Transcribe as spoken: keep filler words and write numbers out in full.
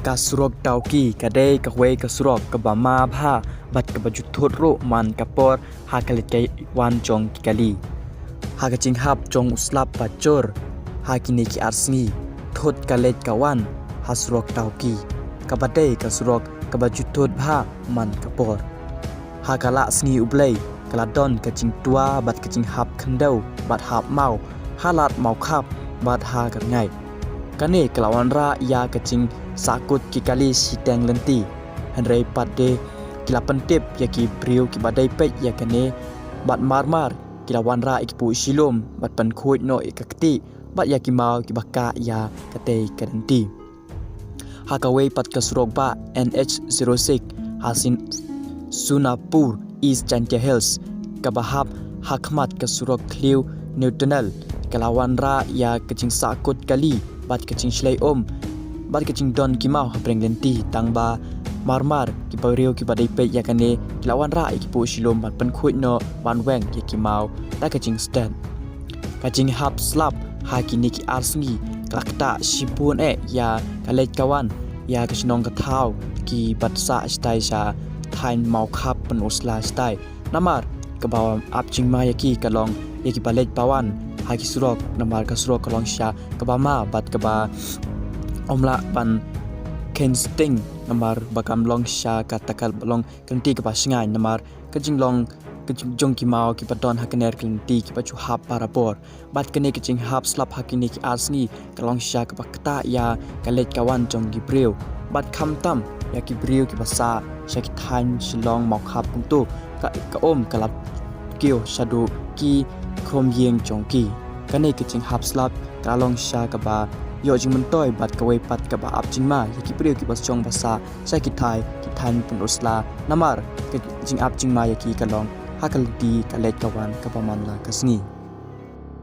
Ka surok Dawki ka dei kawei ka surok kaba ma bha bad kaba ju thut ruh man ka por ha ka leit ka wan jong ki kali. Ha ka jinghap jong u slap ba jur ha kine ki ar sngi, thut ka leit ka wan ha surok Dawki, kaba dei ka surok kaba ju thut bha man ka por. Ha ka la sngi U Blei ka la don ka jingtwa bad ka jinghap khyndew bad hap maw ha lad Mawkhap bad ha ka rngai. Kane ka la wanrah ïa ka jingsahkut ki kali shiteng lynti. Hynrei pat de ki la pyntip ïa ki briew kiba dei peit ïa kane bad marmar ki la wanrah ïa ki puh shilum bad pynkhuid noh ïa ka kti bad ïa ki maw kiba kah ïa katei ka lynti. Ha kawei pat ka surok bah N H zero six ha Sin-, Sonapur, East Jaintia Hills, kaba hap ha khmat ka surok Khliew New Tunnel, ka la wanrah ïa ka jingsahkut kali bad ka jingshlei um bad ka jingdon ki maw ha pdeng lynti, tang ba marmar ki briew kiba dei peit ïa kane ki la wanrah ïa ki puh shilum bad pynkhuid noh ban weng ïa ki maw da ka jingstet. Ka jinghap slap ha kine ki ar sngi ka la ktah shibun eh ïa ka leit ka wan ïa ka shnong ka thaw kiba sah shatai sha thaiñ Mawkhap Pynursla shatai. Namar kaba ap jingma ïa ki ka long ïa kiba leit ba wan ha ki surok, namar ka surok ka long shisha kaba ma bad kaba ym lah ban kheiñ sting, namar ba kam long shisha kata ka long ka lynti kaba shngaiñ, namar ka jinglong ka jing-, jong ki maw kiba don ha kane ka lynti kiba ju hap barabor. Bad kane ka jinghap slap ha kine ki ar sngi ka long shisha kaba ktah ïa ka leit ka wan jong ki briew bad khamtam ïa ki briew kiba sah sha ki thaiñ Shillong, Mawkhap kumto ka, ka um ka la kiew shaduh ki khrum ïing jong ki. Kane ka jinghap slap ka la long shisha kaba ïoh jingmyntoi bad kawei pat kaba ap jingma ïa ki briew kiba shong ba sah sha ki thaiñ, ki thaiñ Pynursla, namar ka jingap jingma ïa ki ka long ha ka lynti ka leit ka wan kaba man la ka sngi.